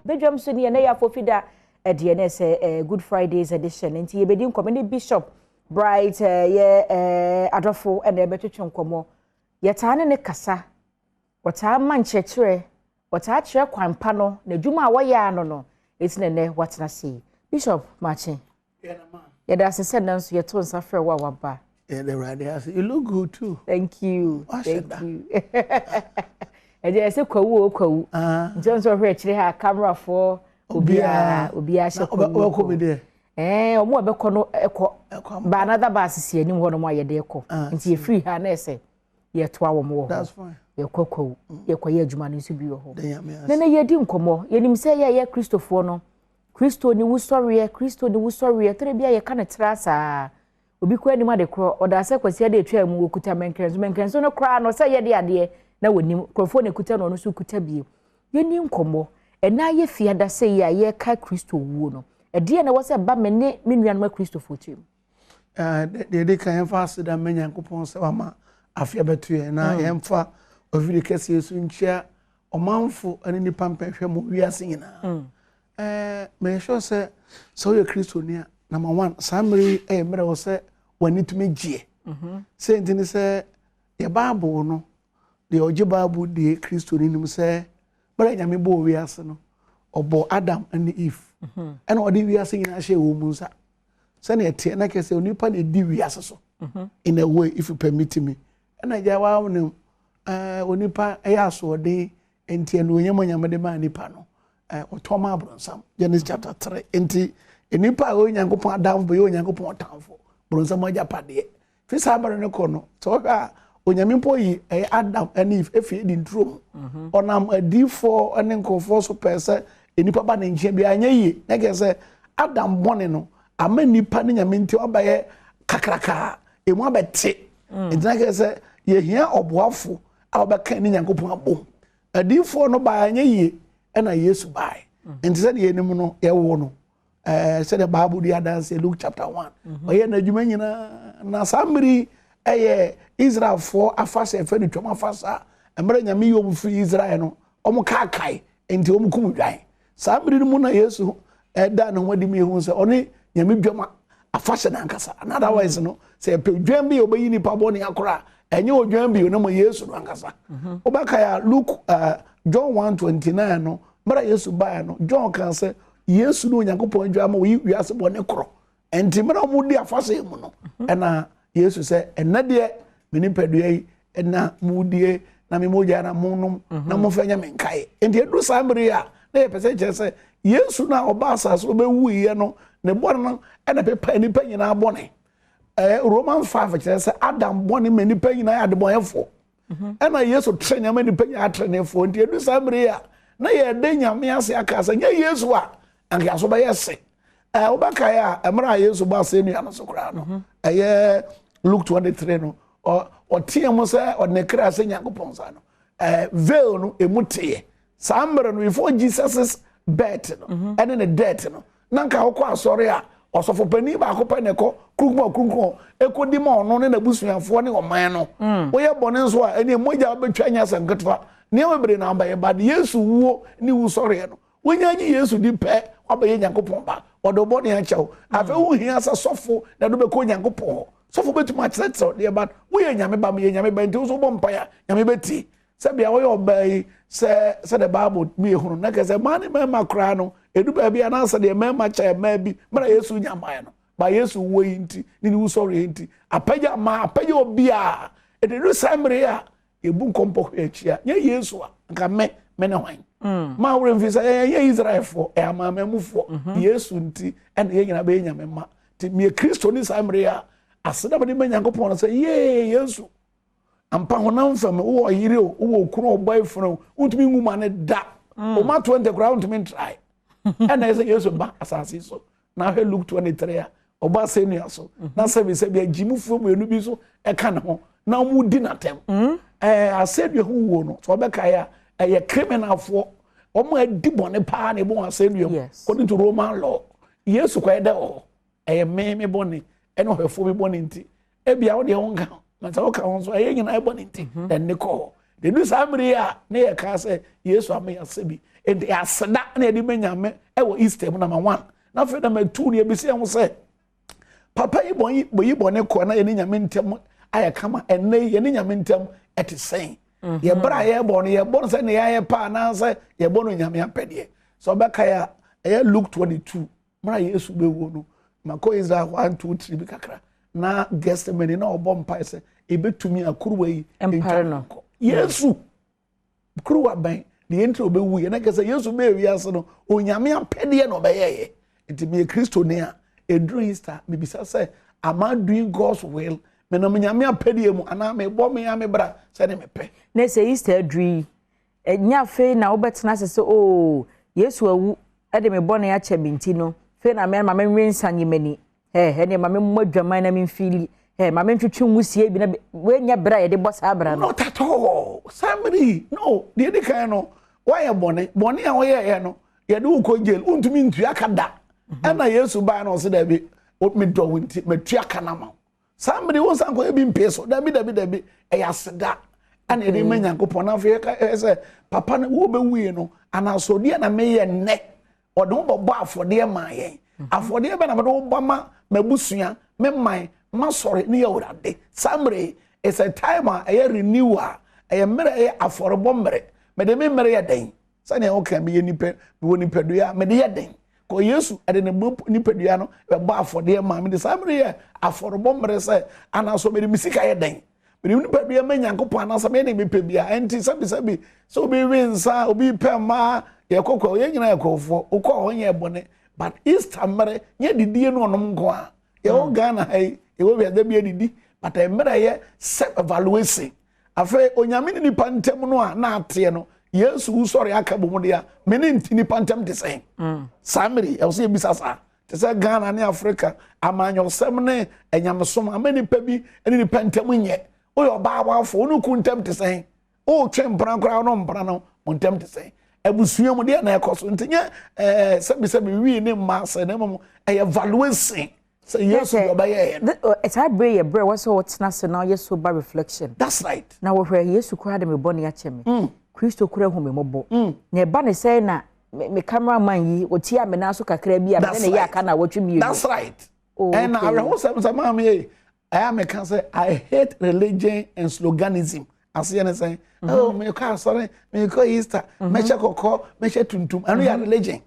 Badwam so ni ɛnɛ yɛ afɔfida ɛdeɛ ne sɛ Good Fridays edition, nti yɛbɛdi nkɔmmɔ ne Bishop Bright yɛ adɔfo ɛna ɛbɛtwetwe nkɔmmɔ. Yɛtaa ne ne kasa, wɔtaa ma nkyerɛkyerɛ, wɔtaa kyerɛ kwan pa no na adwuma a wɔyɛ ano no eti na ɛnɛ watena se. Bishop, maakye. Yɛda ase sɛ nnɛ nso yɛto nsa frɛ wo a waba. Yeah, the right there. You look good too. Thank you. Wahyɛ Thank da. you. Ɛgye ɛsɛ kwawu o kwawu. Nti nso ɔhwɛ akyire ha, camerafoɔ, obiara obiara hyɛ Na kwawu. ɔbɛkɔ bi deɛ. Ɔmo a ɛbɛkɔ no ɛkɔ. Ɛkɔ ama. Ba another bus si anim hɔ nom a yɛde kɔ. Nti yɛfiri ha na ɛsɛ yɛtoa wɔn wɔ hɔ. That's fine. Yɛkɔ kwawu. Yɛkɔyɛ adwuma no nso bi wɔ hɔ. Then yɛ Na na yɛdi nkɔmmɔ. Yɛnim sɛ yɛyɛ Kristofoɔ no, Kristo ne wusɔreɛ, Kristo ne wusɔreɛ. Tɛrɛ bi a yɛka ne tra saa. Obi kɔ anim ade korɔ, ɔda sɛ kwasi ade atwa mu, wɔkuta mɛnkrɛnso. Mɛnkrɛnso no koraa no sɛ yɛde adeɛ na wɔnim. Nkurɔfoɔ na ekuta no, ɔno nso kuta bie. Yɛni nkɔmmɔ. Ɛna yɛ fiada sɛ yi a yɛka Kristo wuo no. Ɛdeɛ na ɛwɔ sɛ ba me ne me nuanom Kristofoɔ tirim? Deɛ ɛdi kan, yɛmfa aseda mma Nyankopɔn sɛ wama afe abɛto yɛn, na yɛmfa ofiri kɛseɛ so nkyia ɔmanfo ne nipa mpɛhwɛ mu wiase nyinaa. Meyɛ sure sɛ woyɛ Kristoni a, number one, saa mmere yi ɛyɛ mmerɛ wɔ sɛ w'ani tumi gyeɛ. Sɛ nti ne sɛ yɛ Bible no deɛ, ɔgye Bible die, Kristoni nim sɛ mmerɛ Nyame bɔɔ wiase no, ɔbɔ Adam ne Eve, ɛna ɔde wiase nyinaa hyɛ wɔn mu nsa. Sɛnea ɛteɛ na kɛ sɛ onipa na ɛdi wiase so in a way, if you permit me. Ɛna gya wa nim onipa ɛyɛ asoɔden, nti ɛnu Onyame de maa nipa no, ɔtɔ ma aborɔnsam, Genesis chapter 3. Nti nipa a ɔyɛ Onyankopɔn adamfo bɛyɛ Onyankopɔn ɔtamfo, borɔnsam agyapadeɛ. Fi saa abɛrɛ no kɔ no, sɛ ɔhwɛ a, Onyame mpo yi ɛyɛ Adam ɛne Eve efi edi nturo mu. Ɔnam adiifoɔ ne nkurɔfoɔ so pɛɛ sɛ nipa ba ne nkyɛn bi, anyɛ yie. Na kɛ sɛ Adam bɔne no ama nipa ne Nyame nti ɔbɛyɛ kakraka, emu abɛte. Nti na kɛ sɛ yɛhia ɔboafo a ɔbɛka ne Nyankopɔn abom. Adiifoɔ no baa, anyɛ yie, ɛna Yesu baa. Nti sɛdeɛ yɛnim no, yɛwo no sɛdeɛ Bible di adanse, Luke chapter 1, ɔyɛ n'adwuma nyinaa. Na saa mmere yi ɛyɛ Israelfoɔ afahyɛ, ɛfɛ no Twam afahyɛ a mmerɛ Nyame yi wɔn firi Israel no, wɔn kaakae, nti wɔn kum dwan. Saa mmere no mu na Yesu ɛda ne ho adi mu, ehu sɛ ɔne Nyame dwam afahyɛ n'ankasa. In other words no, sɛ ɛpɛ dwan bi a ɔbɛyi nipa bɔ ne akora a, ɛnyɛ odwan bi na mo Yesu no ankasa. Wobɛka ya Luke John 1:29 no, mmerɛ Yesu baeɛ no, John kan sɛ Yesu ne Onyankopɔn dwa ma oyi wiase bɔ ne korɔ. Nti mmerɛ wɔn di afahyɛ mu no, ɛna Yesu sɛ, "Ɛnɛ deɛ, me nipadua yi ɛna mu die, na me mogya na mo nom, na mo fɛ nyɛ me nkae." Nti edu saa mmere yi a, na yɛpɛ sɛ kyerɛ sɛ Yesu no a ɔba asase ɔbɛwu yɛ no, ne bɔne no ɛna pepa nipa nyinaa bɔne. Roman 5 kyerɛ sɛ Adam bɔne ma nipa nyinaa yɛ adebɔnyɛfoɔ, ɛna Yesu tere nyame nipa nyinaa atenefoɔ. Nti edu saa mmere yi a, na yɛde Nyame ase aka sɛ nyɛ Yesu a, anka yɛaso bɛyɛ se. Wobɛkae a, mmerɛ a Yesu bɔ asɛnnua no so koraa no, ɛyɛ Luke 23 no, ɔteɛ mu sɛ ɔde ne kra sɛ Nyankopɔn sa no, veil no emu teɛ. Saa mmerɛ no, before Jesus' birth no ɛne ne death no, na nka wokɔ asɔre a, ɔsɔfo panin baako pɛ na ɛkɔ Kunkun Kunkun ɛkɔdi ma ɔno ne n'abusuafoɔ ne ɔman no. Woyɛ bɔne nso a, ɛne mogya wobɛtwa nyɛ asɛm ketewa, nneɛma bebree na abɛyɛ. Ba de Yesu wuo ne wu sɔreɛ no, wonya gye Yesu di pɛ, wabɛyɛ Nyankopɔn ba, ɔde wo bɔne akyɛw. Afei wohia sɛ sɔfo na de wobɛkɔ Nyankopɔn hɔ. Sɔfo bɛtumi akyerɛkyerɛw deɛ ba woyɛ Nyame ba, meyɛ Nyame ba, nti wo so wobɔ mpaeɛ a, Nyame bɛtie. Sɛbea woyɛ ɔbaa yi sɛ sɛdeɛ Bible mi ehunu na kɛ sɛ mmaa ne mmarima koraa no, edu baabi anaasɛ deɛ mmarima kyɛ mmaa bi mmerɛ Yesu nya mmaa no ba. Yesu wuo yi nti ne wusɔre yi nti, apagya mmaa, apagya obiara. Ɛduru saa mmere a yɛbu nkɔmpɔ hwɛ akyi a, nyɛ Yesu a, nka me ne hwan? Maa wura mfi sɛ yɛyɛ Israelfoɔ, ɛyɛ amanamanmufoɔ. Yesu nti ɛna yɛn nyinaa bɛyɛ Nyame mma. Nti meyɛ Kristo ne saa mmere a, aseda mede ma Nyankopɔn no sɛ yee Yesu ampa. Honam fam, wowɔ ɔyere o, wowɔ okunu o, boyfriend o, wontumi nwu ma ne da. Ɔma 20 koraa wontumi ntrae. Ɛna ɛsɛ Yesu ba asase so na ahwɛ Luke 23 a, ɔba asɛnnua so na sɛbi agyimufoɔ mmienu bi so ɛka ne ho na wɔn di n'atɛm. Asɛnnua ho wuo no, sɛ ɔbɛkae a, ɛyɛ criminalfoɔ, wɔn a adi bɔne paa na ɛbɔ wɔn asɛnnua mu according to Roman law. Yesu kɔyɛ dɛ wɔ hɔ, ɛyɛ me bɔne ɛne ɔhwɛfoɔ bi bɔne. Nti ebia wo deɛ wo nka ho, na sɛ woka ho nso, ɛyɛ nyinaa ɛbɔ ne nti ɛnne kɔ hɔ. Dedu saa mmere yi a ne yɛ kaa sɛ Yesu ama yɛasɛ bi. Enti aseda na yɛde ma Nyame ɛwɔ Easter mu number one. Na afei number two no yɛbisa yɛn ho sɛ papa yi bɔ yi bɔne kɔ na yɛne Nyame ntam ayɛ kama ɛnnɛ yi yɛne Nyame ntam ɛte sɛn? Mhm. Yɛbrɛ a yɛbɔ no yɛbɔ no sɛ ne yɛayɛ pa anaasɛ yɛbɔ no Nyame apɛdeɛ. Sɛ ɔbɛkae a ɛyɛ Luke 22 mmerɛ a Yesu bɛwuo no makɔ Israel 1 2 3 bi kakra na Gethsemane na ɔbɔ mpae sɛ ebetumi a kuruwa yi mpare no kɔ Yesu kuruwa bɛn deɛ nti ɔbɛwu yɛ na kɛ sɛ Yesu bɛyɛ wiase no Onyame apɛdeɛ na ɔbɛyɛyɛ nti meyɛ Kristoni a ɛduru Easter mebisa sɛ am I doing God's will menam Nyame apɛdeɛ mu anaa mebɔ me a me bra sɛne mepɛ. Na sɛ Easter aduru yi Ɛnyɛ afei na wobɛtena ase sɛ, Oo, Yesu awu de me bɔne akyɛ me nti no, afei na me ma menwe nsa nye m'ani. Hɛ, ɛnneɛ ma memmɔ adwaman na memfiili. Hɛ, ma mentwetwe nwusie bi na wei nyɛ berɛ a yɛde bɔ saa bra no. Not at all. Saa mmere yi, no, deɛ ɛdi kan no, woayɛ bɔne. Bɔne a woyɛeɛ no, yɛde wo kɔ jail, wontumi ntua ka da. Ɛna Yesu baa na ɔse daabi, medɔ wo nti, matua ka no ama wo. Saa mmere wo nsa nkɔyɛ bi mpee so. Dabi, dabi, dabi. Ɛyɛ aseda ɛna yɛde ma Nyankopɔn. Na afei yɛka ɛyɛ sɛ papa no wo bɛwuie no anaasɔdeɛ na meyɛ nnɛ. Ɔde wo bɛbɔ afɔdeɛ maa yɛn. Mhm. Afɔdeɛ bɛ na mede wo bɔ ma m'abusua, me man, m'asɔre ne yɛ Awurade. Saa mmere it's a time a ɛyɛ renewal. Ɛyɛ mmerɛ ɛyɛ afɔrebɔ mmerɛ. Mede me mmerɛ yɛ dɛn? Sɛnea woka meyɛ nipa, mewɔ nipadua a mede yɛ den. Kɔ Yesu ɛde ne nipadua no bɛbɔ afɔdeɛ maa mede saa mmerɛ yɛ afɔrebɔ mmerɛ sɛ anaasɛ mede me sika yɛ den. Mede me nipadua ma Nyankopɔn anaasɛ meyɛ ne mepɛ bia. Ɛnti sɛbisɛbi sɛ obi we nsa, obi pɛ mmaa, yɛkɔ kɔ yɛn nyinaa yɛ kɔfoɔ, wokɔ hɔ nyɛ bɔne. But Easter mmerɛ nyɛ didie no ɔnom nko a. Yɛwɔ mm. Ghana ha yi, yɛwɔ wiase bi adidi, but mmerɛ yɛ self evaluation. Afei Onyame ne nipa ntam no a na ateɛ no, Yesu wusɔre aka bɔ mu deɛ a, me ne nipa ntam te sɛn? Mm. Saa mmere ɛwɔ sɛ yɛbisa saa. Te sɛ Ghana ne Africa, amanyɔsɛm ne anyamesom ama nipa bi ne nipa ntam nyɛ. Woyɛ ɔbaa wafo, wo ne ku ntam te sɛn? Wotwe mpena koraa no mpena no, mo ntam te sɛn? Abusua mu deɛ na ɛkɔ so nti nyɛ ɛɛ sɛbisɛbi wii ne mma sɛ na mmom ɛyɛ valuation sɛ Yesu deɛ ɔbɛyɛɛ no. Saa bere yɛ bere a ɛwɔ sɛ wɔtena ase na wɔyɛ sober reflection. That's right. Na wɔhwɛ Yesu koraa de me bɔne akyɛ me. Mm. Kristo koraa hu me mmɔbɔ. Mm. Na ɛba ne sɛn na me camera man yi ɔtia me nan so kakra bi a me ne ne yɛ aka na wɔtwe mmienu. That's right. Oh, okay. Ɛna awerɛhosɛm sɛ maame yi ɛyɛ meka sɛ I hate religion and sloganism. Aseɛ ne sɛn? Mm-hmm. Oh, mekɔ asɔre, mekɔ Easter, mm-hmm. mɛhyɛ kɔkɔɔ, mɛhyɛ tuntum. Ɛno yɛ mm-hmm. religion.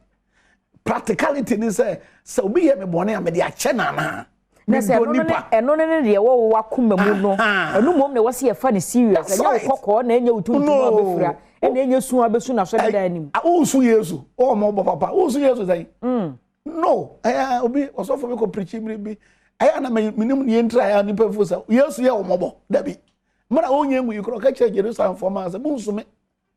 Practicality ne sɛ sɛ obi yɛ me bɔne a mede akyɛ no anaa? Na sɛ ɛno ne ɛno ne ne deɛ ɛwɔ wo akoma mu no ɛno mmom na ɛwɔ sɛ yɛfa no serious ɛnyɛ wo kɔkɔɔ na ɛnyɛ wo tuntum a wobɛfira ɛna ɛnyɛ su a wobɛsu n'asɔredan anim. Wosu Yesu ɔwɔ ma ɔbɔ papa wosu Yesu sɛn? Mm. No ɛyɛ obi ɔsɔfo bi kɔ pirikyi mmiri bi ɛyɛ na menim ne yɛntira ɛyɛ nipa fo sɛ Yesu yɛ ɔmɔbɔ dabi mmerɛ a ɔnyɛ ngu yi korɔ ɔka kyerɛ Jerusalem fɔ maa sɛ monsume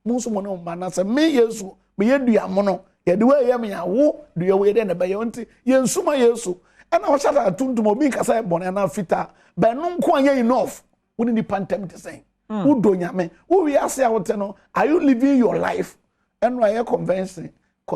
Monso mo ne mo mma na sɛ me Yesu meyɛ dua mono, yɛde wo ɛyɛ me a, wo dua wei dɛn na ɛbɛyɛ nti yɛnsuma Yesu. Ɛna ɔhyɛ atade tuntum obi nkasa yɛ bɔne anaa fitaa, but ɛno nko anyɛ enough. Wo ne nipa ntam te sɛn? Mm. Wodɔ Nyame. Wo wiase a wote no, are you living your life? Ɛno ayɛ convention.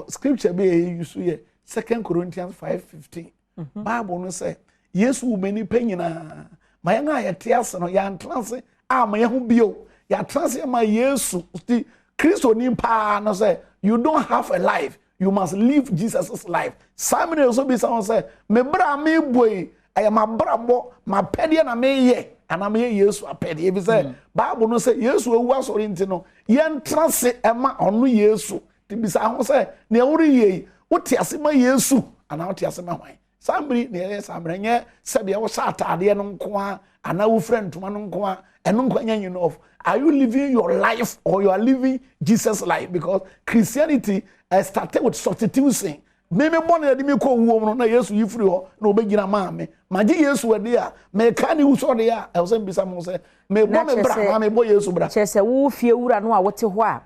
Scripture bi a yɛyi so yɛ Second Corinthians 5:15. Mhm. Bible no sɛ Yesu wu ma nnipa nyinaa ma yɛn a yɛte ase no yɛantena ase ama yɛn ho bio yɛatena ase ama Yesu ti Kristoni paa no sɛ you don't have a life you must live Jesus' life saa mene nso bisa ho sɛ me bra a mebɔ yi ɛyɛ m'abrabɔ m'apɛdeɛ na meyɛ anaa meyɛ Yesu apɛdeɛ ebi sɛ mm. Bible no sɛ Yesu awu asɔre nti no yɛntena ase ɛma ɔno Yesu Nti bisa ho sɛ, nea woreyɛ yi, wote ase ma Yesu anaa wote ase ma hwan? Saa mmere na yɛyɛ saa mmerɛ nyɛ sɛdeɛ wohyɛ ataadeɛ no nko ara anaa wofira ntoma no nko ara ɛno nko nyɛ enough. Are you living your life or you are living Jesus life? Because Christianity uh, started with substitution. Me me bɔne yɛde me kɔ owuo mu no na Yesu yi firi hɔ na ɔbɛgyina maa me. Magye Yesu adi a meka ne wusɔre a ɛwɔ sɛ mbisa mo sɛ mebɔ me bra anaa mebɔ Yesu bra. Kyerɛ sɛ wo fie wura no a wote hɔ a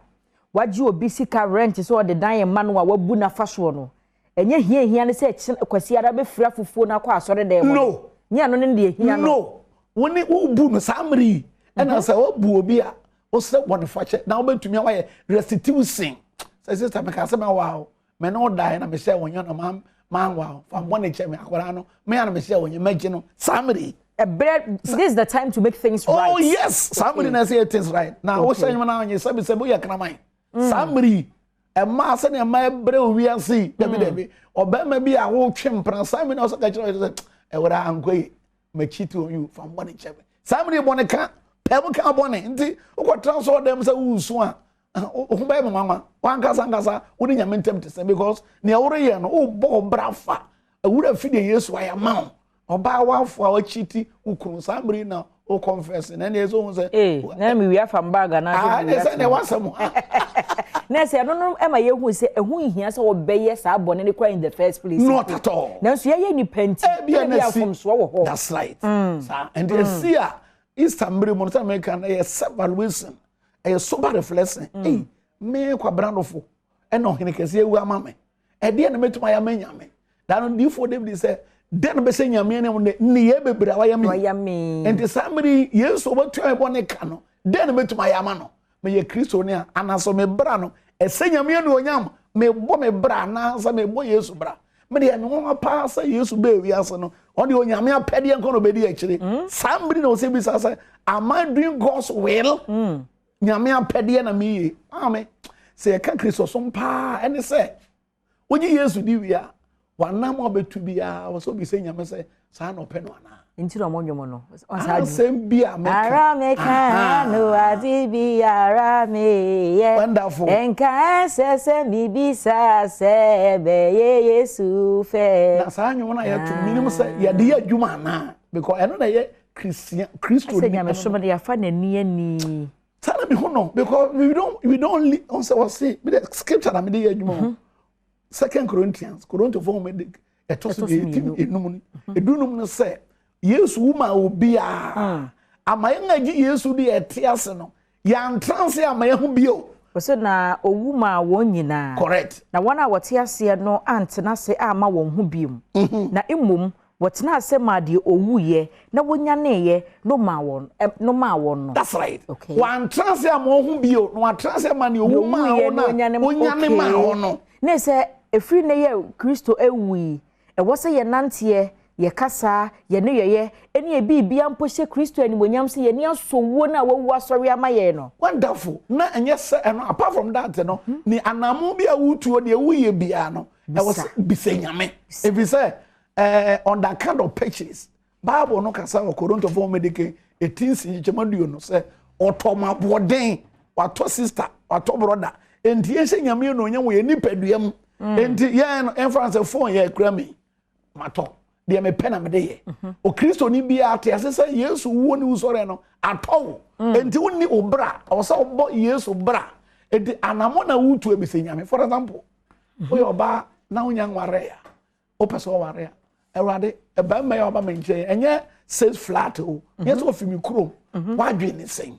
Wagye obi sika rent sɛ ɔde dan rema no a wabu no afa soɔ no, ɛnyɛ hia ehia ne sɛ kyena Kwasiada bɛfira fufuo no akɔ asɔredan mu no. Nyɛ ɛno ne deɛ ehia no. No. Wo ne wobu no saa mmere yi ɛna sɛ wobu obi a wosrɛ bɔnefakyɛ na wobɛtumi a wayɛ restitution sɛ sister meka sɛ mɛwaa wo me ne wo daeɛ na mehyɛ wo nyɛ no manwaa wo fa bɔne kyɛ me akwadaa no me a na mehyɛ wo nyɛ mɛgye no saa mmere yi. Ɛbrɛ, this is the time to make things right. Oh yes, saa mmiri na ɛsɛ yɛ things right. Na wohyɛ nnwom na ɔnyɛ sɛbi sɛbi woyɛ kraman. Saa mmiri yi, ɛmaa sɛnea ɛma ɛbrɛ owiase yi, dabi dabi. Ɔbɛrima bi a wotwe mpena saa mmiri na ɔsɛ ka kyerɛ ɔyɛ sɛ ɛwɛrɛ ankɔ yi, ma cheat on you, fa mbɔ ne kyɛ me. Saa mmiri bɔ ne ka, pɛɛ mu ka bɔ ne nti wokɔtena so ɔdɛm sɛ wusu a, ho bɛyɛ me nwanwa. Wankasa nkasa, wo ne Nyame ntam te sɛ because nea woreyɛ no, wobɔ ɔbra fa. Awura fi deɛ Yesu ayɛ ama wo. Ɔbaa wafo a wakyiti wo kunu saa mmiri na wo confess na ɛna ɛsɛ ohun sɛ. Ee, na mi wia fam bag anaasɛ mi wia. Ah, ɛna sɛ wasɛm. Na sɛ ɛno no ɛma yɛhu sɛ ɛho nhia sɛ wɔbɛyɛ saa bɔne ne kora in the first place. Not at all. Nanso yɛyɛ nipa nti, ebi a ebi na si afomsoɔ wɔ hɔ. That's right. Saa nti esi a Easter mmiri mu no sɛ meka no, ɛyɛ self evaluation, ɛyɛ sober reflection. Ee, me Kwabena Dɔfo ɛna ɔhene kɛse ewu ama me, ɛdeɛ na mɛtuma ayɛ ama Nyame dano. Diifoɔ David sɛ den no bɛsɛ Nyame anim ne nneyɛɛ bebree a wayɛ me. Wayɛ me. Nti saa mmiri yi, Yesu ɔbɛtua me bɔ ne ka no, den no mɛtuma ayɛ ama no? Meyɛ Kristo ne a anaasɛ me bra no ɛsɛ Nyame anuonyam? Mebɔ me bra anaasɛ mebɔ Yesu bra? Mede ɛme nwanwa paa sɛ Yesu bɛɛ wiase no, ɔde Onyame apɛdeɛ nkɔ na ɔbɛdi akyire. Saa mmiri na ɔsɛ bisa sɛ, am I doing God's will? Nyame apɛdeɛ na meyie? Maame, sɛ yɛka Kristosom paa, ɛne sɛ wogye Yesu di wie a, wanam a wobɛtu biara wɔ sɛ wobisa Nyame sɛ saa na ɔpɛ no anaa. Nti na ɔmo nwom no. Asɛm bi a meka. Ara meka no ade bi ara meyɛ. Wonderful. Nka ɛsɛ sɛ mibisa sɛ ɛbɛyɛ Yesu fɛ. Na saa nnwom no a yɛto, menim sɛ yɛde yɛ adwuma anaa, because ɛno na ɛyɛ Christian Kristo. Sɛ nyamesom de yɛafa n'ani ani. Saa na mehu no, because we don't li ɔn sɛ wɔse bi de scripture na mede yɛ adwuma o. Second Corinthians, Korintofoɔ nwoma de ɛtɔ so Ɛtɔ so 18 mmienu. enum no 15 no sɛ Yesu wu ma obiara ama yɛn agye Yesu de yɛte ase no, yɛantra ase ama yɛn ho bio. Wɔsɛ na owu maa wɔn nyinaa. Correct. Na wɔn a wɔte aseɛ no antena ase ama wɔn ho biom. Na mmom wɔtena ase maa deɛ owuiɛ na wɔnyaneeɛ no maa wɔn no maa wɔn no. That's right. Okay. Wantra ase ama wɔn ho bio na watra ase ama nea owu maa Deɛ wɔn na onyane onyane maa wɔn no. Ne sɛ efiri ne yɛ Kristo ewu yi, ɛwɔ sɛ yɛnanteɛ, yɛkasa, yɛne yɛyɛ ɛne yɛ biribia mpo hyɛ Kristo animonyam sɛ yɛni asɔ wuo no a wawu asɔre ama yɛn no. Wonderful. Na ɛnyɛ sɛ ɛno, apart from that no, ne anamo bi a wotuo deɛ woyɛ biara no, ɛwɔ sɛ bisa Nyame, ɛfiri sɛ on the kind of purchase, Bible no kasa wɔ Korintofoɔ medike ɛti nsi nkyekyɛmu 20 sɛ ɔtɔ ma aboɔden, watɔ sister, watɔ brother. Enti yɛnhyɛ Nyame anuonyam wɔ yɛn nipadua mu. Enti yɛn no ɛmfa sɛ phone yɛ kura mi, matɔ deɛ mepɛ na mede yɛ. Okristoni biara te ase sɛ Yesu wuo ne wusɔre no atɔ wo, enti wonni wo bra, ɛwɔ sɛ wobɔ Yesu bra. Enti anamo na wotu, ebisa Nyame. For example, woyɛ ɔbaa na wonya nware a, wopɛ sɛ ɔware a, Awurade, ɛbɛrima yɛ ɔba me nkyɛn, ɛnyɛ six flat o, nyɛ sɛ ofi mi kurom, wadwe ne sɛn,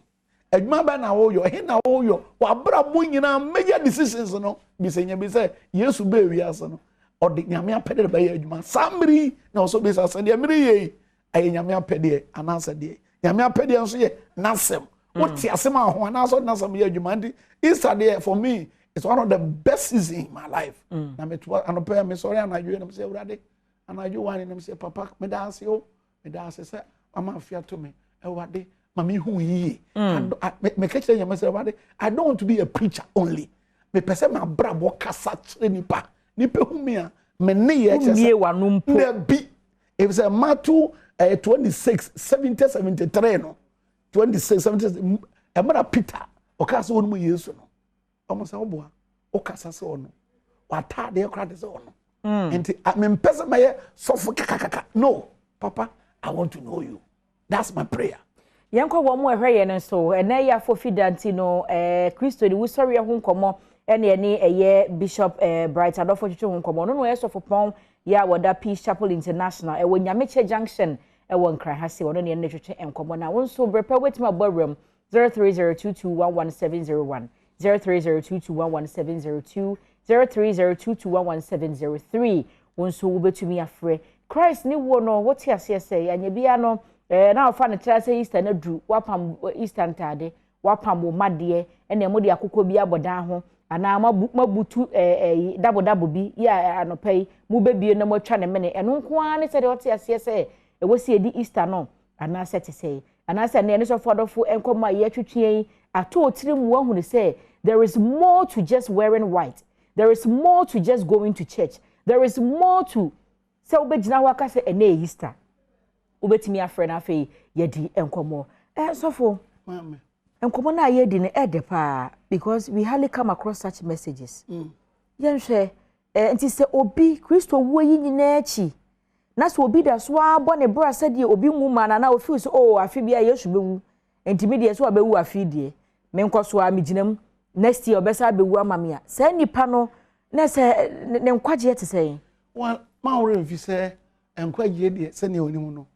adwuma bɛn na woyɔ, ɛhe na woyɔ, wabrabɔ nyinaa major decisions no, bisa nya bi sɛ Yesu bɛɛ wiase no, ɔde Nyame apɛdeɛ de bɛyɛ adwuma. Saa mmere yi na ɔsɔ bisa sɛ deɛ mmere yɛ yi ɛyɛ Nyame apɛdeɛ anaasɛ deɛ Nyame apɛdeɛ nso yɛ n'asɛm wote asɛm a ho anaasɛ ɔde n'asɛm yɛ adwuma. Nti Easter deɛ, for me, it's one of the best season in my life. Na metoa anɔpɛ, mesɔre anadwo nam sɛ Awurade, anadwo wane nam sɛ papa, meda ase o, meda ase sɛ mama afe ato me. Awurade, ma mehu yie. Meka kyerɛ Nyame sɛ, Awurade, I don't want to be a preacher only, mepɛ sɛ mabrabɔ kasa kyerɛ nipa, nipa hu me a, me ne yɛ kyerɛ sɛ w'ano mpo. Dabi, efisɛ Matthew 26:70-73 no, 26:70, ɛmɛra Peter ɔkaa sɛ wɔn mu Yesu no, ɔmo sɛ ɔboa ɔkasa sɛ ɔno w'ataadeɛ koraa de sɛ ɔno. Nti mempɛ sɛ mɛyɛ sɔfo kakakaka no. Papa, I want to know you. That's my prayer. Yɛnkɔ wɔn mu ɛhwɛ yɛn nso. Ɛnɛ yɛ afɔfida nti no, Kristo ne wusɔreɛ ho nkɔmmɔ ɛne ɛne ɛyɛ Bishop Bright Adɔfo twitwi ho nkɔmmɔ. Ɔno no ɛyɛ sɔfopɔn yɛ a wɔda Peace Chapel International ɛwɔ Nyamekyɛ Junction ɛwɔ Nkran ha se. Ɔno ne ɛne twitwi nkɔmmɔ na wɔn nso berɛ pɛ wobɛtumi abɔ awuram 0302211701, 0302211702, 0302211703. Wɔn nso wobɛtumi afrɛ. Christ ne wuo no, wote aseɛ sɛ yɛanyɛ bia no na wɔfa no kyerɛ sɛ Easter no duru, wapam Easter ntaade, wapam wo madeɛ, ɛna ɛmo de akokɔ bi abɔ dan ho anaa mabutu ɛɛ ɛɛ dabodabo bi yɛ a anɔpa yi mobɛbie na moatwa ne mene. Ɛno nko ara ne sɛdeɛ ɔte aseɛ sɛ ɛwɔ si yɛdi Easter no. Anaasɛ te sɛn? Anaasɛ ɛnnɛ yɛne sɔfo adɔfo nkɔmmɔ a yɛretwetwe yi ato wo tirim woahunu sɛ there is more to just wearing white, there is more to just going to church, there is more to sɛ wobɛgyina hɔ aka sɛ ɛnnɛ yɛ Easter. Wobɛtumi afrɛ no afei yɛadi nkɔmmɔ. Eh, sɔfo, nkɔmmɔ no a yɛredi no ɛdɛ paa because we hardly come across such messages. Mm. Yɛnhwɛ, eh, nti sɛ obi Kristo wuo yi nyinaa akyi Na sɛ obi da so ara bɔ ne bra sɛdeɛ obi nwu maa no anaa ɔfeel sɛ oh afe biara Yesu bɛwu nti me deɛ sɛ wabɛwu afe yi deɛ menkɔ so ara megyina mu next year ɔbɛsan abɛwu ama me a saa nipa no na sɛ ne nkwagyeɛ te sɛn? Well, ma wo werɛ mfi sɛ nkwagyeɛ deɛ sɛdeɛ onim no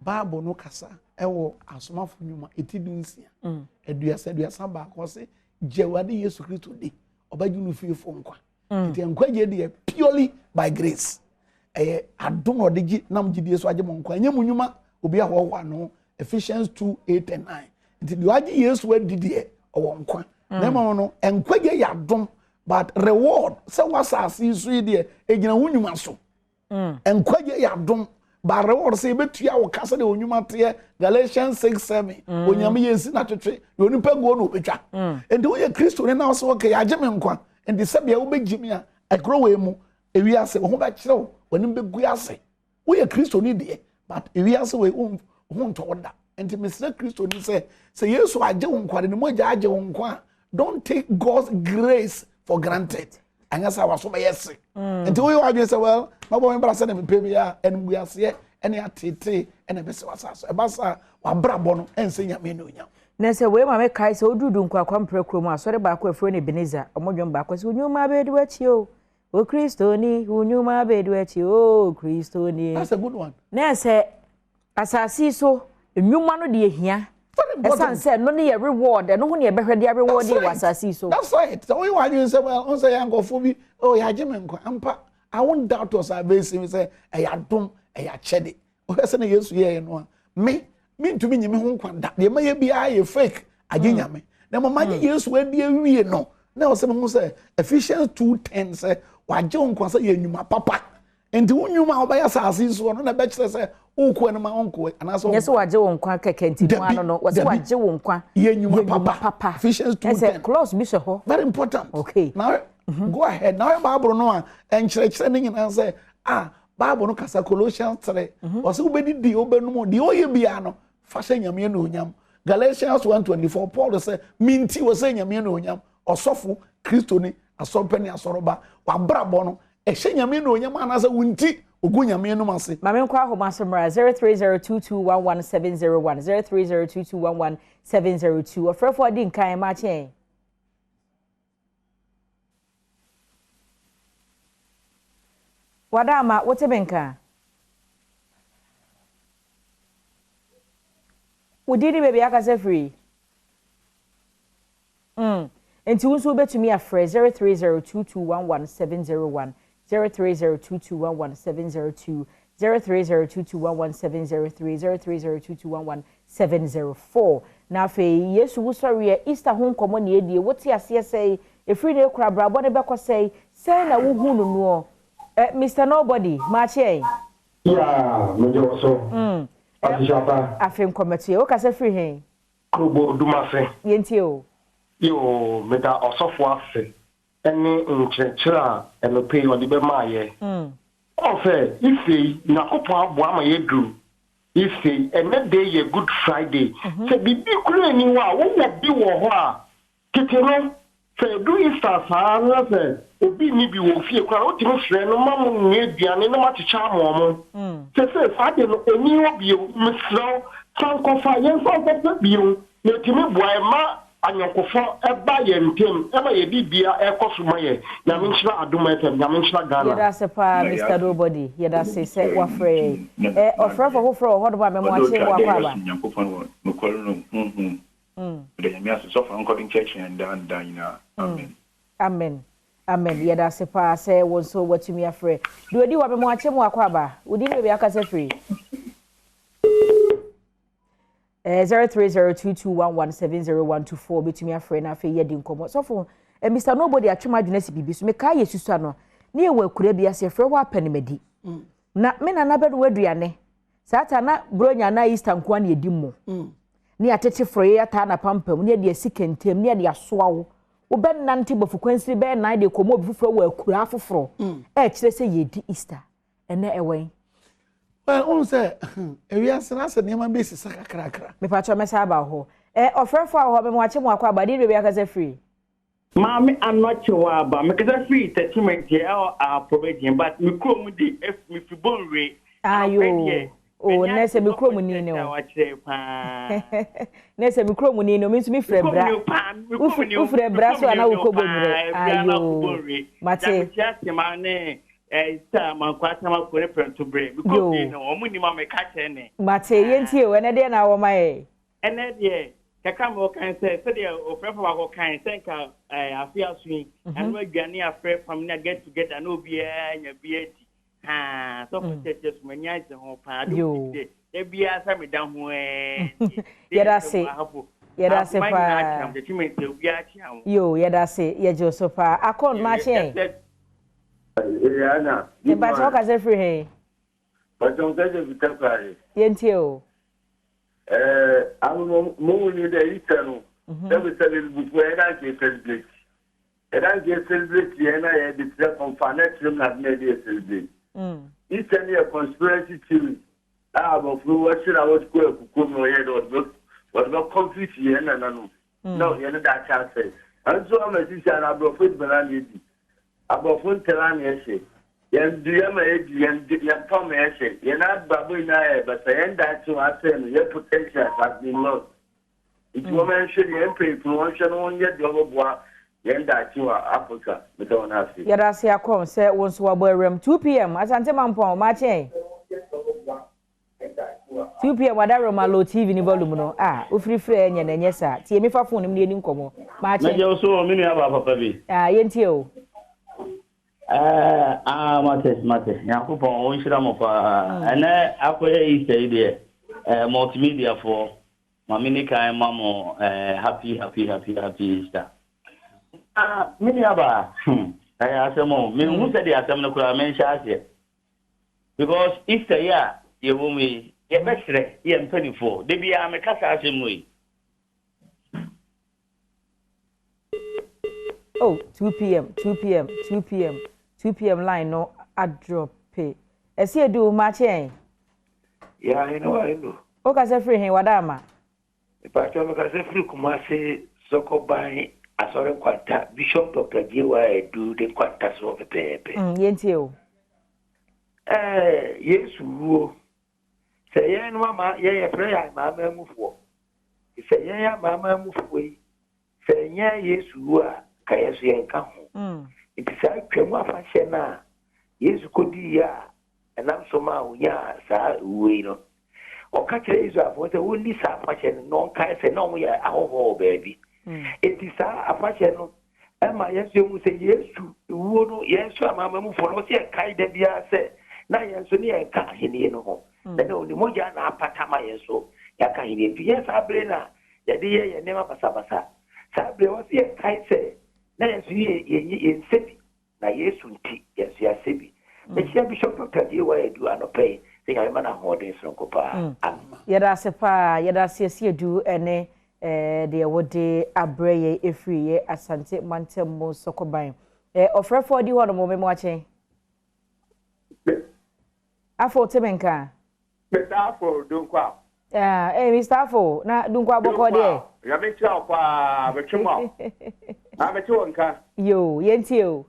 Bible no kasa ɛwɔ asomafo nnwuma eti du nsia mm. 31 ɔse gye Awurade Yesu Kristo di ɔbɛgye no fiefo nkwa mm. Nti nkwagye deɛ purely by grace ɛyɛ adom na ɔde gye nam gyidie so agye mo nkwa ɛnyɛ mo nnwuma obi ahoahoa no Ephesians 2 8 and 9 nti deɛ ɔagye Yesu adi deɛ ɔwɔ nkwa mm. Na mmom no nkwagye yɛ adom but reward sɛ wɔ yi so yi deɛ ɛgyina wo nnwuma so Mm. Nkwagye yɛ adom. But reward sɛ yɛbɛtua wo ka sɛdeɛ onyuma teɛ Galatians 6 7. Mm. Onyame yɛ nsi na twetwe deɛ onipa guo na ɔbɛtwa. Mm. Nti woyɛ Kristo ne na wo sɛ okay yɛagye me nkwa. Nti sɛdeɛ wobɛgye me a ɛkorɔ wei mu ewiase wo ho bɛkyerɛ wo w'anim bɛgu ase. Woyɛ Kristo ne deɛ but ewiase wei wo ho ntɔ wo da. Nti mesrɛ Kristo ni sɛ sɛ Yesu agye wo nkwa de ne mogya agye wo nkwa a don't take God's grace for granted. Anyɛ sɛ waso bɛyɛ se. Mm. Nti woyɛ w'adwene sɛ well mɛbɔ me bra sɛ na mepɛ bi a animguaseɛ ɛne atetee ɛna ɛbɛsɛ w'asase. Ɛba saa w'abrabɔ no ɛnsɛ Nyame ne onyam. Na sɛ wei ma mekae sɛ woduru Dunkwakwa mprɛ kurom a asɔre baako a ɛfrɛ no Ebenezer ɔmo dwom baako sɛ wo nnwuma bɛdi w'akyi o o Kristoni wo nnwuma bɛdi w'akyi o Kristoni. That's a good one. Na sɛ asase yi so nnwuma no deɛ hia ɛsan sɛ ɛno ne yɛ reward ɛno ho ne yɛbɛhwɛ de areward wɔ asase yi so. That's right. Sɛ woyɛ w'adwene sɛ well ɔn sɛ yɛ nkurɔfoɔ bi oh yɛagye me nkwa ampa I won't doubt your salvation sɛ ɛyɛ adom ɛyɛ akyɛde wohwɛ sɛ na Yesu yɛɛ no a me mentumi nyi me ho nkwa da deɛ mɛyɛ biara yɛ fake agye mm. Nyame na mmom agye mm. Yesu adi awie no na ɔsɛ mehu sɛ Ephesians 2:10 sɛ wagye wo nkwa sɛ yɛ nnwuma papa Nti wo nnwuma a wobɛyɛ asase yi soɔ no na ɛbɛkyerɛ sɛ wokɔ anim a wonkɔ anaasɛ nyɛ sɛ wagye wo nkwa kɛkɛ nti mu ano no wɔsɛ wagye wo nkwa yɛ nnwuma papa Ephesians 2:10 ɛsɛ clause bi hyɛ hɔ very important okay now mm -hmm. go ahead now Bible no a ɛnkyerɛkyerɛ ne nyinaa sɛ ah Bible no kasa Colossians 3 mhm. ɔsɛ wobɛdidi wobɛnum deɛ ɔyɛ biara no fa hyɛ Nyame anuonyam Galatians 1:24 Paul sɛ minti wɔ sɛ Nyame anuonyam ɔsɔfo Kristoni asɔrepɛ ne asɔreba wabrabɔ no ɛhyɛ Nyame anuonyam anaasɛ wo nti ogu Nyame anom ase. Ma menkɔ ahoma so mmra 0302211701 0302211702 ɔfrɛfoɔ adi nkan makye yɛn. Wada ama wote me nka? Wo din ne baabi akasa firi? Mm. Nti wo nso wobɛtumi afrɛ 0302211701, 0302211702, 0302211703, 0302211704. Na afei Yesu wusɔreɛ, Easter ho nkɔmmɔ na yɛdie, wote aseɛ sɛn? Ɛfiri nnɛ rekɔ abrabɔ no bɛkɔ sɛn? Sɛn na wohu no noɔ? Eh, Mister Nobody, makye ɛ? Yeah, megye wo so. Mm. Eh, Afihyia pa. Afe nkɔmmɛtoyɛ, wokasa firi he? Krobo Dumase. Yɛntie o. Yoo, meda ɔsɔfo ase ne nkyerɛkyerɛ a ɛnɔpɛ yi ɔde bɛmaa yɛ. Ɔn sɛ isei Nyankopɔn aboa ama yɛaduru isei, ɛnɛ da yi yɛ Good Friday, sɛ biribi koraa nni hɔ a, wowɔ bi wɔ hɔ a, Tete no, sɛ edu Easter saa na sɛ obi nni bi wɔ ofie koraa a, wotumi frɛ no ma monoa aduane na moakyekyɛ ama wɔn. Seesei saa ade no, enni hɔ bio. Mesrɛ wo, san kɔfa. Yɛnsan nkɔpɛ bio, na etumi boa yɛn ma ayɔnkofa ba yɛn ntam, ɛma yɛn biribiara kɔ so ma yɛn. Nyame nhyira Adom FM. Nyame nhyira Ghana. Yɛda ase paa Mister Nobody, yɛda ase sɛ woafrɛ yɛn. Ɛ, ɔfrɛfo foforɔ wɔ hɔnom a mɛma wakye mo akɔ aba. Meda Nyame ase sɔfo ankɔdo nkyerɛkyerɛ yɛn daa ne daa nyinaa amen. Amen Amen yɛda ase paa sɛ wo nso watumi afrɛ. Deɛ ɔdi hɔ me moakye mo akɔ aba. Wo din ne baabi akasa firi. Eh, 030221170124 bɛtumi afrɛ na afei yɛadi nkɔmmɔ. Sɔfo, eh, Mr. Nobody atwe m'adwene asi biribi so. Mekaa yɛ susua no, ne yɛwɔ akura bi ase, yɛfrɛ hɔ Apanimadi. Mm. Na me nana bɛnoa aduane. Saa ta na Buronya anaa Easter nko ara na yɛdi mo. Ne yɛatete forɔeɛ ataa n'apampam, ne yɛde asi kɛntɛm, ne yɛde asoa wo. Wobɛnante bɔfokwansini bɛyɛ nan de rekɔma obi foforɔ wɔ akuraa foforɔ. Ɛrekyerɛ sɛ yɛredi Easter. Ɛnɛ ɛwɔ he? Well, wohu sɛ ewiase no asɛ nneɛma bi sesa kakrakra. Mepakyɛ mɛsa aba hɔ. Ɛ ɔfrɛfo a wɔ hɔ mema wakye mo akɔ aba deɛ baabi akasa firi. Maame Anokye Waaba, mekasa firi Techiman deɛ ɛwɔ Ahafo region but me kurom de mefiri Bonwire. Ayo, oh, M'ani nɛ sɛ agye me sɔfo kurom ni ne nkyerɛkyerɛ a o. wakyerɛ paa. Nɛ sɛ me kurom ni no, me nso me firi Me kurom Abira. ni o paa, me kurom ni o, Wofiri me Abira kurom so ni anaa o wokɔ paa, Bonwire? Abira na kɔ Ayo, Bonwire. mate. Gya mekyia Tema ne eh, Star Mankwaa Tema kuro ne Prɛmtoberɛ. Me kurom ni Yo. no, wɔn nim a meka kyerɛ ne. Mate, yɛntie o, ɛnɛ deɛ na wɔma yɛ. Ɛnɛ deɛ, kakra ma wɔkan sɛ sɛdeɛ ɔfrɛfo baako kan sɛ nka afe aso yi ɛno aduane afrɛ family na get together na obiara nya bi adi haa sɔfo kyerɛkyerɛ so m'ani agye ho paa de Yo. deɛ da biara sɛ meda ho ɛɛ Yɛda ase. Yɛda ase paa. kyerɛkyerɛ obiara kyea wo. Yo, yɛda ase, yɛgye wo so paa. Akon, maakye ɛ. Ana. Mepakyɛ wokasa firi he? Pàtó nkasa fi Takoradi. Yɛntie o. Ɛɛ awo mo mo ni dɛ Easter no. Sɛbi sɛbi bufu yɛ dan kɛ celebrate. Yɛ dan kɛ celebrate yɛn na yɛ de kyerɛ kɔnfa na kyerɛ mu na adi na yɛ de yɛ celebrate. Easter ni yɛ conspiracy theory. A abɔfra wɔhyɛ na wɔkɔ ekukuo mu na ɔyɛ dɛ ɔde bɛ wɔde bɛ confuse yɛn nananom. Na yɛn no da akyɛ asɛ. Nso ama sisi ana aborɔfo ediban na edi. Aborɔfo ntɛla na ɛhyɛ. Yɛn dua ma yɛdi, yɛn yɛn pam ma yɛhyɛ. Yɛn abrabɔ nyinaa yɛ basa. Yɛn daakye wɔ asɛe no, yɛn potential has been lost. Nti wɔn nhwɛ deɛ yɛn mpanyinfo no wɔn hwɛ no wɔn yɛ deɛ ɔbɛboa yɛn daakye wɔ Africa. Meda wɔn ase. Yɛda ase akɔm sɛ wo nso wabɔ awuram 2 p.m. Asante Mampɔn, maakye ɛ. 2 p.m. Wada Roma low TV ni volume no. Ah, wofirifiri ɛnyɛ na ɛnyɛ saa. Tie mi fa phone no mu ne yɛni nkɔmmɔ. Maakye. Mɛgye wo so, me nua baa papa bi. Ah, yɛntie o. Ah, mate, mate. Nyankopɔn ɔnhyira mo paa. Ɛnɛ akɔyɛ Easter yi deɛ, multimedia foɔ, ma me ni kan ma mo happy, happy, happy, happy Easter. Ah, me nua baa, ɛyɛ asɛm o. Menhu sɛdeɛ asɛm no koraa menhyɛ aseɛ. Because Easter yi a yɛwɔ mu yi, yɛbɛsrɛ yɛ mpanimfoɔ. Da biara meka saa asɛm mu yi. Oh, 2 p.m., 2 p.m., 2 p.m., 2 p.m. line no adrop. Ɛsi edu, maakye ɛ. Ya, eno wa eno. Wokasa firi he, wada ama? Mepakyɛ mekasa firi Kumase Sɔkɔban Asɔre Nkwanta, Bishop Dr. J.Y. Edu de Nkwanta so pɛpɛɛpɛ. Yɛntie o. Yesu wuo. Sɛ yɛn no ama yɛn yɛfrɛ yɛn amanamanmufoɔ. Sɛ yɛn amanamanmufoɔ yi, sɛ nyɛ Yesu wuo a, ka yɛn so yɛnka ho. Nti saa twam afahyɛ no a Yesu kɔdii a ɛnam so ma a onyaa saa wuo yi no, ɔka kyerɛ Israelfoɔ sɛ wɔnni saa afahyɛ no na ɔnkae sɛ na ɔmoyɛ ahɔhoɔ wɔ baabi. Nti saa afahyɛ no ɛma yɛn nso yɛhu sɛ Yesu wuo no, yɛn nso amanamanmufoɔ no, wɔsɛ yɛkae da biara sɛ na yɛn nso ne yɛnka ahenni no ho. Na ɔne mogya na apata ma yɛn so yɛaka ahenni. Nti yɛn saa bere no a yɛde yɛ yɛn nneɛma basabasa. Saa bere wɔsɛ yɛkae sɛ na yɛn nso yɛnsɛ bi na Yesu nti yɛn nso yɛasɛ bi. Mekyia Bishop Dr. J.Y. Edu anɔpɛ yi sɛ Nyame ma no ahoɔden soronko paa. Amen. Yɛda ase paa, yɛda ase esi edu ɛne deɛ wɔde abrɛ yɛ efiri yɛ Asante mantam mu Sɔkɔban. Ɔfrɛfoɔ di hɔ nom, memo akye. Afo te me nka. Mr. Afo Dunkwa. Ah, Mr. Afo, na Dunkwa bɔkɔ deɛ. Nyame nkyerɛ wo paa, metwe mu a. Ah, mete wo nka. Yo, yɛntie o.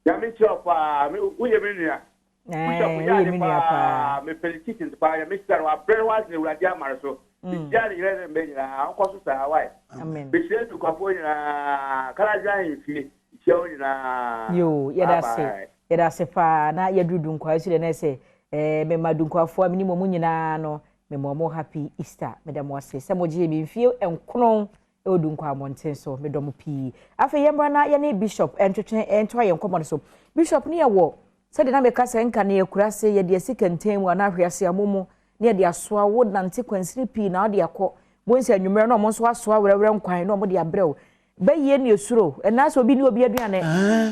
Nyame nkyerɛ wo paa, woyɛ me nua. Bishop Woyɛ yɛ me ade nua paa. paa, mepɛ ne teachings paa, Nyame hyira no, wabrɛ no ase na Awurade ama no so. Mehyia ne yere ne mma nyinaa, ɔnkɔ so saa, wae. Amen. Mehyia Dunkwafoɔ nyinaa, Kalagye ahemfie, mehyia wo nyinaa. Yo, yɛda ase. Bye bye. Yɛda ase paa na yɛduru Dunkwa so deɛ na sɛ mema Dunkwafoɔ a menim ɔmo nyinaa no, mema ɔmo happy Easter. Meda mo ase sɛ mogye me mfie 9 ɛwɔ Dunkwa mmɔnten so. Medɔ mo pii. Afei yɛmmra na yɛne Bishop ɛntwetwe ɛntoa yɛn nkɔmmɔ no so. Bishop, ne yɛwɔ sɛdeɛ na meka sɛ nka ne yɛkura ase yɛde asi kɛntɛn mu anaa ahwease amomu ne yɛde asoa wo nante kwansini pii na wode akɔ wɔn sɛ anwummerɛ na ɔmo nso asoa werɛwerɛ nkwan na ɔmo de abrɛ wo bɛyie ne esuro ɛnaa sɛ obi ne obi aduane.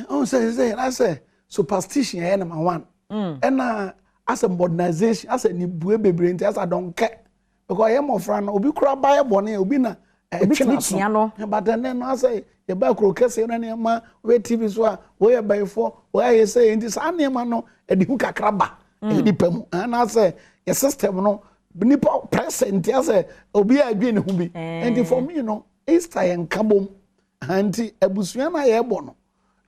Ɔn sɛ na sɛ superstition yɛ number one. Ɛna Asɛ modernization, asɛ nibue bebree nti asɛ adɔnkɛ. Because yɛ mmɔfra no, obi kura ba yɛ bɔne, obi na ɛtwe n'aso. But ɛnɛ no asɛ yɛba kuro kɛseɛ no nneɛma, wɔyɛ TV so a, wɔyɛ bɛyifoɔ, wɔyɛ ayɛ sɛ nti saa nneɛma no ɛde hu kakra ba nipa mu. Anaasɛ yɛ system no, nipa present asɛ obi a adwene ne ho bi. Nti for me no, Easter yɛ nkabom. Nti abusua no a yɛbɔ no,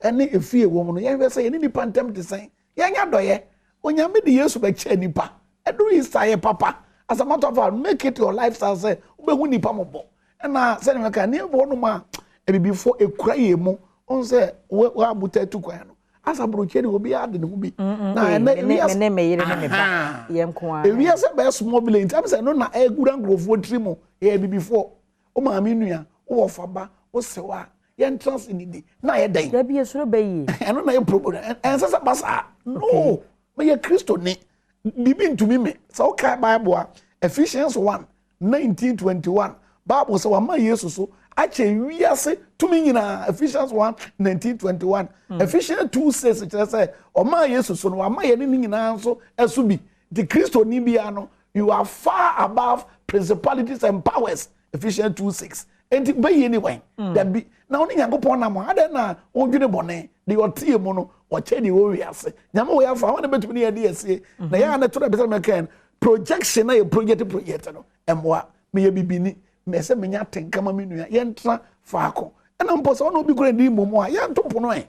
ɛne efie wɔ mu no, yɛhwɛ sɛ yɛne nipa ntam te sɛn. Yɛnyɛ dɔyɛ. Onyame de Yesu bɛkyɛ nipa. Ɛduru Easter yɛ papa. As a matter of fact, make it your lifestyle sɛ wobɛhu nipa mɔbɔ. Ɛna sɛdeɛ mɛka, nneɛma bi wɔ hɔnom a abibifoɔ ekura yɛn mu. Wɔn sɛ wɔabuta atu kwan no. Asa aburokyire de obiara de ne ho bi. Na ɛnɛ ewiase me ne me yere ne me ba yɛn nko ara. Ewiase bɛyɛ small village nti sɛ ɛno na ɛgura nkurɔfoɔ tiri mu. Yɛ abibifoɔ. Wo maame nua, wo wɔfa ba, wo sew a, yɛntena ase didi na ayɛ dɛn? Dabi esoro bɛ yie. Ɛno na yɛ problem. Ɛnsɛ sɛ ba saa. No, meyɛ Kristoni. Biribi ntumi me. Sɛ wokae Bible a, Ephesians 1, 19, 21, Bible sɛ wama Yesu so akyɛ wiase tumi nyinaa. Ephesians 1, 19, 21. Ephesians 2, 6 kyerɛ sɛ ɔmaa Yesu so no, wama yɛne ne nyinaa nso ɛso bi. Nti Kristoni biara no, you are far above principalities and powers. Ephesians 2, 6. Nti bɛyie ni wɛn? Dabi. Na ɔne Nyankopɔn nam a, adɛn na wodwene bɔne? Deɛ ɔteɛ mu no, ɔkyɛ deɛ ɛwɔ wiase. Nyame wɔ yɛ afa, wɔn na bɛtumi ne yɛ de asie. Na yɛn a ne to na ɛbɛsɛ mɛka no, projection na yɛ project project no, ɛmmoa. Meyɛ bibini, mɛ sɛ menya atenka ma me nua, yɛntena faako. Ɛna mpo sɛ ɔne obi kura di mmom a, yɛnto pono ɛ.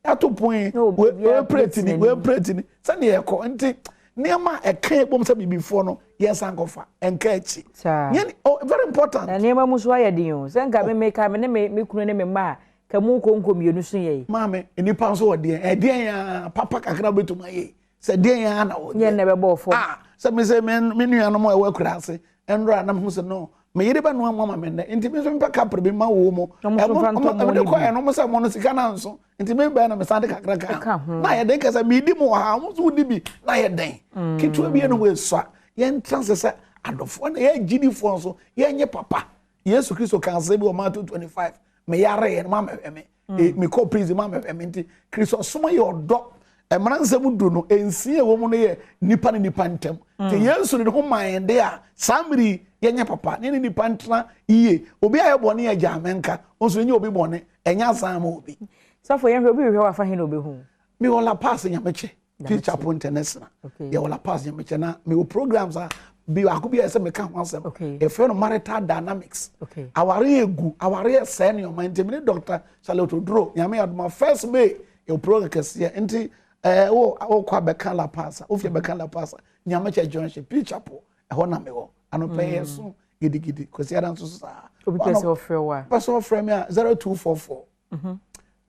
Yɛato pon yi, wei plate ni, wei plate ni, sɛdeɛ yɛkɔ. Nti nneɛma a ɛka yɛ bom sɛ bibifoɔ no, yɛnsan kɔfa, ɛnka akyi. Yɛn, oh, very important. Na nneɛma mu nso ayɛ den o. Sɛ nka me meka me ne me me kunu ne me mma a, ka mu nkonko mmienu so yɛ yi. Maame, nnipa nso wɔ deɛn, ɛdeɛn a papa kakra bɛtumi ayɛ yi. Sɛ deɛn a na wɔdeɛ. Nyɛ nnɛ bɛbɔ fam. Ah, sɛ me sɛ me me nuanom a ɛwɔ akura ase, ɛnora na mehu sɛ no, me yere bɛnoa mu ama me nnɛ, nti me nso mepɛ kapre bi ma wo mu. Ɔmo nso mfa ntɔ mo ne bi. Ɛmo ɛno mo sɛ mo no sika na nso, nti me bɛn na me san de kakra ka ho. Na yɛ den kɛsɛ me di mu wɔ ha, ɔmo nso wodi bi, na yɛ den. Ketewa bi yɛ no wɔ esua. Yɛn tra se sɛ adɔfoɔ na yɛ gyidifoɔ nso, yɛn nyɛ papa. Yesu Kristo kan asɛm bi wɔ Matthew 25, me yare yɛ no ma mɛhwɛ me. Mekɔ prison ma mɛhwɛ me. Nti Kristosom yɛ ɔdɔ. Mmara nsɛm du no, nsia ɛwɔ mu no yɛ nipa ne nipa ntam. Nti Yesu de ne ho maa yɛn de a, saa mmere yi yɛnyɛ papa ne ne nipa ntena yie. Obi a yɛ bɔne yɛ gyaa menka, nso nyɛ obi bɔne, ɛnyɛ asan ma obi. Sɔfo, yɛnhwɛ obi hwehwɛ wafa he na obehu? Mewɔ La Paz Nyamekye. Peace Chapel International. Yɛwɔ La Paz Nyamekye na mewɔ programs a bi baako bi a ɛsɛ meka ho asɛm. Yɛfrɛ no marital dynamics. Aware yɛ gu, aware yɛ sɛɛ nneɛma. Nti me ne Dr. Charlotte Oduro, Nyame adoma, first May yɛwɔ program kɛseɛ. Nti ɛɛ wo wokɔ abɛka La Paz a, wofie abɛka La Paz a, Nyamekye Junction, Peace Chapel, ɛhɔ na mewɔ. Anɔpɛ yɛ so gidigidi, Kwasiada nso so saa. Obi pɛ sɛ ɔfrɛ wo a? Pɛ sɛ ɔfrɛ me a 0244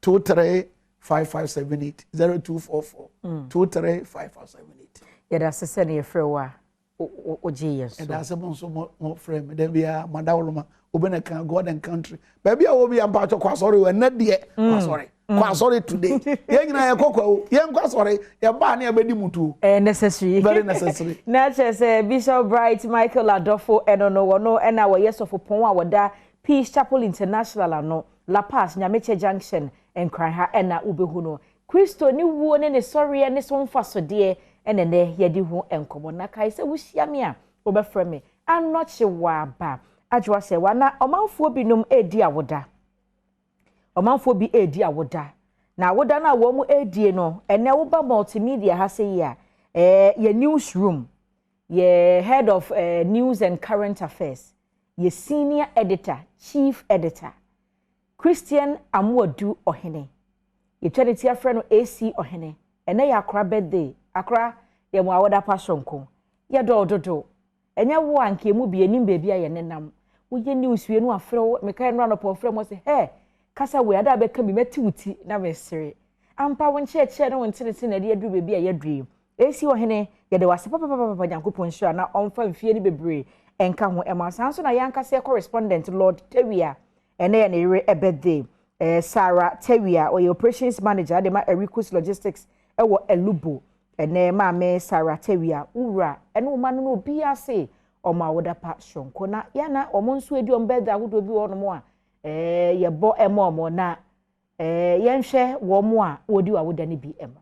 23 5578 0244 23 5578. Yɛda ase sɛ ne yɛfrɛ wo a wogye yɛn so. Yɛda ase mo nso mo frɛ me da biara mo adawoloma obi na ka God and country baabi a wɔ bi ampa atwɔ kɔ asɔre o ɛnɛ deɛ kɔ asɔre kɔ asɔre today yɛn nyinaa yɛkɔ kwa o yɛn kɔ asɔre yɛbaa ne yɛbɛdi mutuo. Ɛyɛ necessary. Very necessary. Na kyerɛ sɛ Bishop Bright Michael Adofo ɛno no wɔno ɛna wɔyɛ sɔfopɔn a wɔda Peace Chapel International ano, La Paz Nyamekyɛ Junction, Nkran ha ɛna wobɛhu no. Kristo ne wuo ne ne sɔreɛ ne so mfasodeɛ ɛna ɛnɛ yɛde ho nkɔmmɔ. Na kae sɛ wohyia me a wobɛfrɛ me Anɔkye Waaba. Adwoa sɛ wa na ɔmanfoɔ binom redi awoda. Ɔmanfoɔ bi redi awoda. Na awoda no a wɔn redie no, ɛnɛ woba multimedia ha sɛ yi a, ɛɛ yɛ newsroom, yɛ head of eh, news and current affairs, yɛ senior editor, chief editor, Christian Amoadu Ɔhene. Yɛtwa ne ti afrɛ no AC Ɔhene. Ɛnɛ yɛ akora birthday. Akora, yɛ mo awoda pa soronko. Yɛdɔ wo dodo. Ɛnyɛ wo a anka emu bi yɛnim baabi a yɛnenam. Woyɛ news wie no afrɛ wo. Mekae nnora anɔpa ɔfrɛ mu ɔse, hɛ, kasa wei ada a bɛka bi mɛte wo ti na mesere. Ampa wo nkyerɛkyerɛ ne wo ntenetene na ɛde aduru baabi a yɛaduru yi. AC Ɔhene, yɛda wo ase papapapapa Nyankopɔn nhyira na ɔmfa mfie no bebree nka ho ɛma wo. Saa nso na yɛn ankasa yɛ correspondent Lord Tawia, ɛnɛ yɛ ne yere birthday. Eh, Sarah Tawia, ɔyɛ operations manager de ma Ericus Logistics ɛwɔ Elubo. Ɛnɛ maame Sarah Tawia, wo wura ɛne wo ma no no obiara se ɔmo awoda pa soronko. Na yɛn na wɔn nso edi wɔn birthday ahodoɔ bi wɔ hɔnom a eh, yɛbɔ ɛma wɔn na eh, yɛnhwɛ wɔn a wɔdi wɔn awoda no bi mmra.